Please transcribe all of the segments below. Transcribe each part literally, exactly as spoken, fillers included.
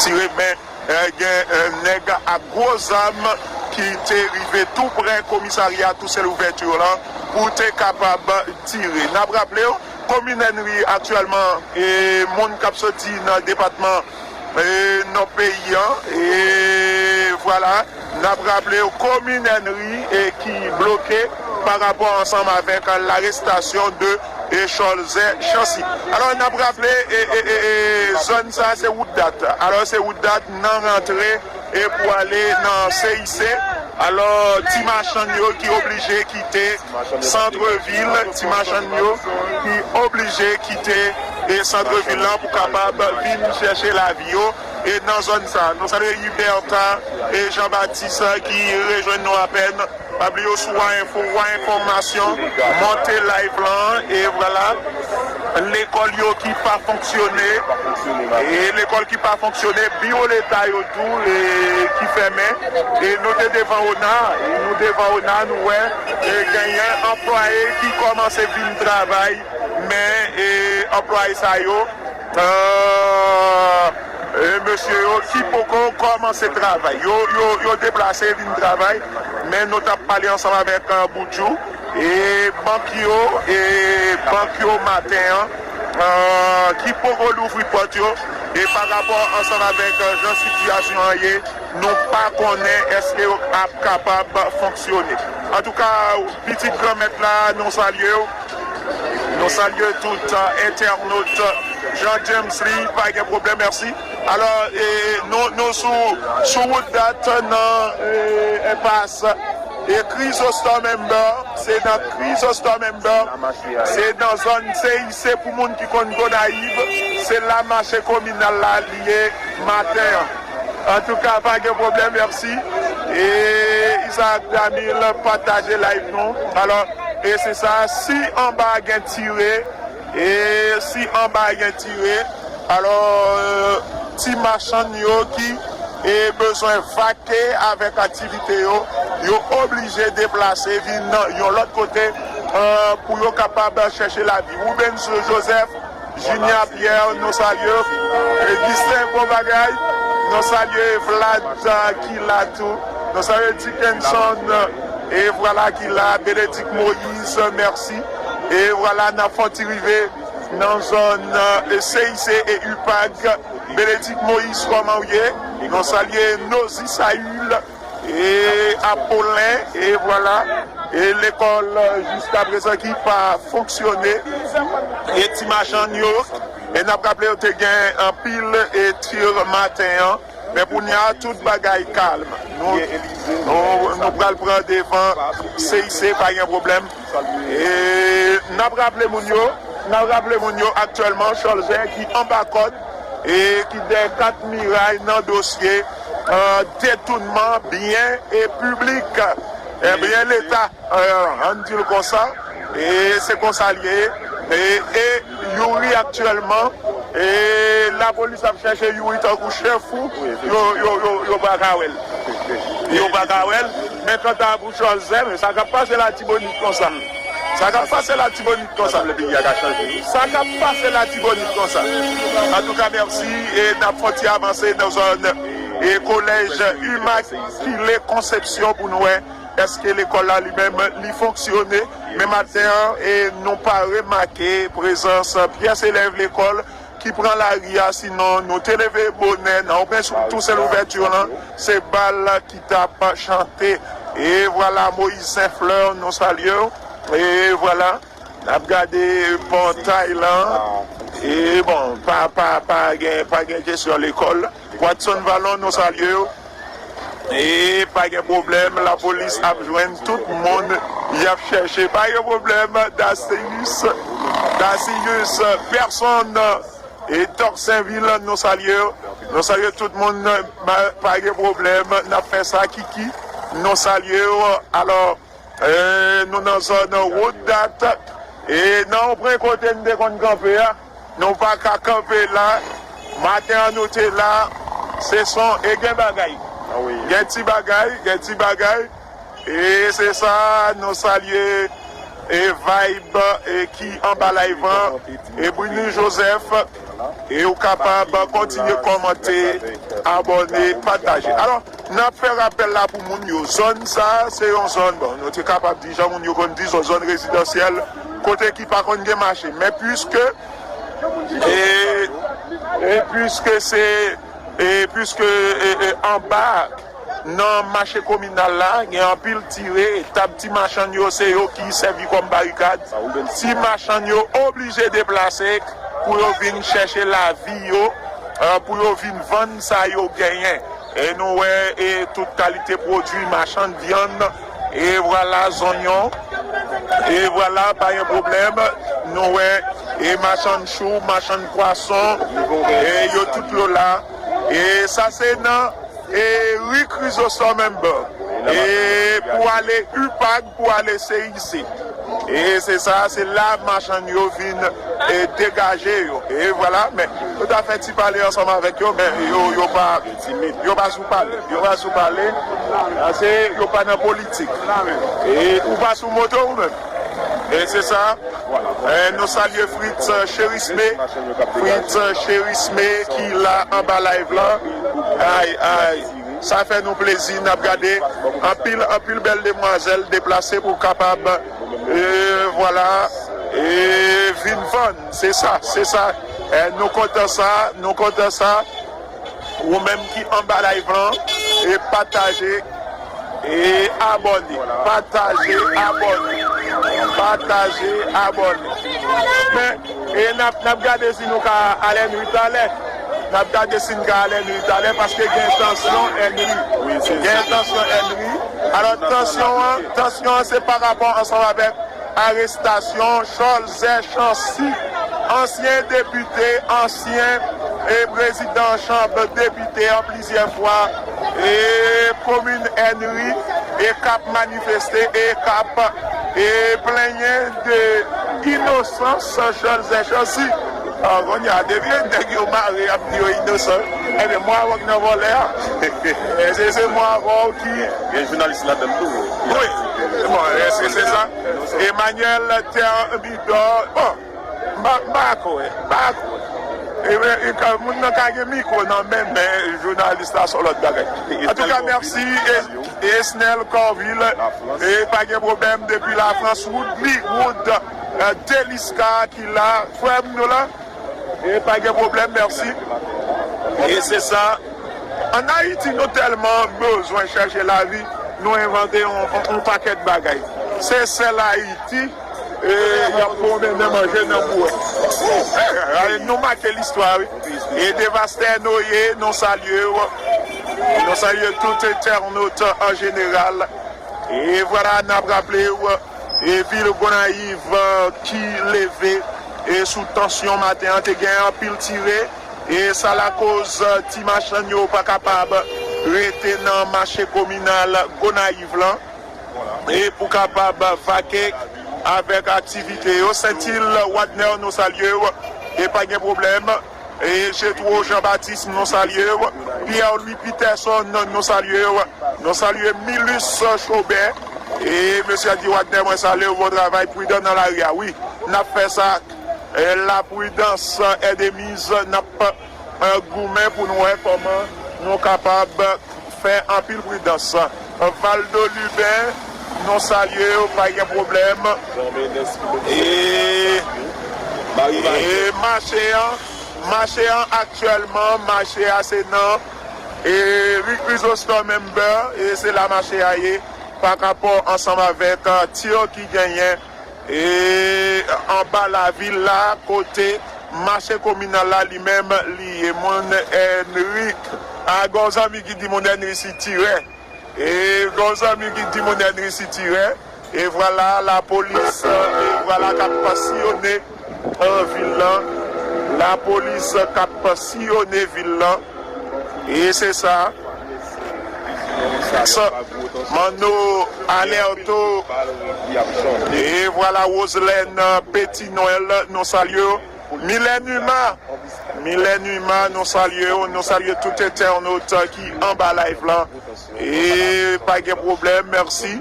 tire, men eh, gen eh, nèg ak gwo zam ki te rive tou prè komisarya Toussaint Louverture lan pou te kapab tire. N ap raple w, komin Ènri aktyèlman, e moun k ap soti nan depatman e nò peyi an, e vwala, n ap raple w, komin Ènri e ki bloke pa rapò ansanm avèk larestasyon de e Cholzè Chancy. Alò, n ap raple, e, e, e, e, zòn sa a se wout dat. Alò, se wout dat nan rantre e pou ale nan C I C. Alò, ti machann yo ki oblije kite sant vil, ti machann yo ki oblije kite e sant vil lan pou kapab vin chèche lavi yo e nan zòn sa a. Nou salye Huberta e Jean Baptiste ki rejwenn nou apèn. Pa bliye w sou Wa Enfo, Wa Enfòmasyon, monte live lan, e vwala, lekòl yo ki pa fonksyone, e lekòl ki pa fonksyone, biwo leta yo tou, e ki fèmen, e nou te devan ona, e nou devan ona, nou wè, e genyen anplwaye ki kòmanse vin travay, men, e anplwaye sa yo, eh, e mesye yo ki poko kòmanse travay. Yo, yo, yo deplase vin travay, men nou t ap pale ansanm avèk eh, Boudjou, e bank yo, e bank yo maten an, eh, ki poko louvri pòt yo, e pa rapò ansanm avèk eh, jan sitiyasyon an ye, nou pa konnen èske yo ap kapab fonksyone. Antouka, pitit Granmèt la, nou salye w. Nou salye tout eh, entènot Jean James Lee, pa gen pwoblèm, mèsi. Alò, e, nou, nou sou, sou wout dat nan e, enpas e Chrysostome Ember, se nan Chrysostome Ember, se nan zòn C I C pou moun ki konn Gonayiv, se la mache kominal la li ye maten an. Antouka, pa gen pwoblèm, mèsi. E Isaac Damil pataje live nou. Alò, e se sa, si anba gen tire, e si anba gen tire, alò, e, ti machann yo ki e bezwen vake avèk aktivite yo, yo oblije deplase vin yon lòt kote e, pou yo kapab chèche lavi. Rubens Joseph, Jinia Pierre, nou salye w. E Gislain, bon bagay. Nou salye Vlad, eh, ki la tou. Nou salye Dickenson, eh, e vwala ki la. Benedict Moïse, mèsi. E vwala, n ap fè yon ti rive nan zòn eh, C I C e UPAG. Benedict Moïse, kòman w ye? Nou salye Nozi Saül. E Apollin, e vwala, e lekòl, eh, jiskaprezan ki pa fonksyone, e ti machann yo, e n ap raple yo te gen anpil e tir maten an, men kounye a, tout bagay kalm. Nou, nou, nou pral pran devan C I C, pa gen pwoblèm. E n ap raple moun yo, n ap raple moun yo aktyèlman, Cholzè ki anba kòd, e ki dèyè kat miray nan dosye, eh, detounman byen e piblik, eh, byen leta, eh, ann di l konsa, e se konsa l ye, e, e Youri aktyèlman, e lapolis ap chèche Youri tankou chen fou, yo, yo, yo, yo pa ka wè l. Yo pa ka wè l, men kanta pou Cholzè, men sa k ap pase Latibonit konsa. Sa k ap pase Latibonit konsa. Ansanm le peyi a ka chanje. Sa k ap pase Latibonit konsa. Antouka, mèsi, e n ap fè yon ti avanse nan zòn e kolèj Immaculée Conception pou nou wè èske lekòl la li menm li fonksyone. Men maten an, e nou pa remake prezans pyès elèv lekòl ki pran lari a, sinon nou te leve bonè nan open sou Toussaint Louverture lan, se bal ki t ap chante. E vwala, Moïse Saint Fleur, nou salye w. E vwala, n ap gade pòtay lan. E bon, pa, pa, pa gen, pa gen kesyon lekòl. Watson Valon, nou salye w. E pa gen pwoblèm, lapolis ap jwenn tout moun y ap chèche. Pa gen pwoblèm, Dacilus, Dacilus Personne, e Doc Sainvil, nou salye w. Nou salye tout moun, pa, pa gen pwoblèm, n ap fè sa, Kiki, nou salye w. Alò, e, nou nan zòn wout dat, e nan yon pwen kote n te konn kanpe a, nou pa ka kanpe la. Maten an nou te la, se son, e gen bagay. Gen ti bagay, gen ti bagay. E se sa, nou salye, e Vibe, e ki anba live an, e Bruni Joseph, E ou kapab kontinye kòmante, abòne, pataje. Alò, n ap fè rapèl la pou moun yo. Zòn sa, se yon zòn, bon, nou te kapab di, jan moun yo konn di, se yon zòn rezidansyèl, kote ki pa konn gen mache. Men piske, e, e piske se, e piske, e, e, anba nan mache kominal la, gen anpil tire, tab ti machann yo, se yo ki sèvi kòm barikad. Ti machann yo oblije deplase pou yo vin chèche lavi yo, eh, pou yo vin vann sa yo genyen. E nou wè, e tout kalite pwodui, machann vyann, e vwala, zonyon, e vwala, pa gen pwoblèm. Nou wè, e machann chou, machann pwason, e yo tout lo la. E sa se nan e ri Chrysostome Member. E pou ale UPAG, pou ale CIC. E se sa, se la machann yo vin e degaje yo. E vwala, men yo ta fè ti pale ansanm avèk yo, men yo, yo pa, yo pa sou pale. Yo pa sou pale. Ase yo pa nan politik. E ou pa sou moto ou menm. E se sa. E nou salye Fritz, eh, Cherisme. Fritz, eh, Cherisme ki la anba live la. Ay, ay. Sa fè nou plezi, n ap gade anpil, anpil bèl demwazèl deplase pou kapab, eh, vwala, eh, vin vann. Se sa, se sa. Eh, nou kontan sa, nou kontan sa. Ou menm ki anba live lan, e pataje, e abòne. Pataje, abòne. Pataje, abòne. Men, e n ap, n ap gade si nou ka al Henry talè. N ap gade si n ka al Henry talè, paske gen tansyon Henry. Gen tansyon Henry. Alò, tansyon an, tansyon an, se pa rapò ansanm avèk arestasyon Cholzè Chancy, ansyen depite, ansyen e prezidan chanm depite an plizyè fwa, e komin Henry, e k ap manifeste, e k ap e plenyen de inosans Cholzè Chancy. Ah, kounye a, depi nèg yo mare, y ap di yo inosan. Ebyen, mwen avè w k nan vòlè a. E se, se mwen avè w ki. Gen jounalis ladan l tou. Wi. Bon, èske se sa? Emmanuel Thermidor. Bon, m pa, m pa kwè. M pa kwè. E, e, e, moun nan ka gen mikwo nan men, men jounalis la se yon lòt bagay. Antouka, mèsi, e, Esnel Corville. E pa gen pwoblèm depi Lafrans. Woodly Wood, eh, Deliska ki la. Frè m nou la. E pa gen pwoblèm, mèsi. E se sa. Ann Ayiti, nou tèlman bezwen chèche lavi, nou envante yon, yon, yon pakèt bagay. Se sèl Ayiti, e, y ap pwomennen manje nan bouwè. E, nou make listwa, wi. E Devastè Noye, nou salye w. Nou salye tout entènot an jeneral. E vwala, n ap raple w, e vil Gonayiv, eh, ki leve, e sou tansyon maten an, te gen anpil tire, e sa lakoz, eh, ti machann yo pa kapab rete nan mache kominal Gonayiv lan, e pou kapab vake avèk aktivite yo. Sentil Wadner, nou salye w, e pa gen pwoblèm. E Jetwo Jean Baptiste, nou salye w. Pierre Louis Peterson, nou salye w. Nou salye Milus Chaubert. E mesye a di, Wadner, mwen salye w, bon travay, pridan nan lari a. Wi, n ap fè sa. E lapridans, Edemiz, n ap, e, goumen pou nou wè kòman nou kapab fè anpil pridans. Valdo Lubin, nou salye w, pa gen pwoblèm. E, e mache an, mache an aktyèlman, mache a se nan, e, ri Chrysostome Member, e se la mache a ye, pa rapò ansanm avèk, e, tir ki genyen, e, anba lavil la, kote mache kominal la li menm li ye. Moun Henry, a, gon zanmi ki di moun Henry sitirè. E gon zanmi ki di moun Henry sitirè. E vwala lapolis, e vwala k ap siyone, e, vil lan. Lapolis k ap siyone vil lan. E se sa. Sa, Manno Alberto. E vwala Roselène Petit Noël, nou salye w. Milè Numa, Milè Numa, nou salye w, nou salye tout entènot ki anba live lan. E pa gen pwoblèm, mèsi.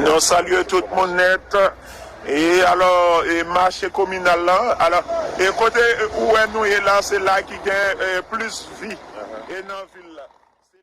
Nou salye tout moun nèt. E alò, e mache kominal lan, alò, E kote ou wè nou ye la, se la ki gen eh, plis vi e nan vil la.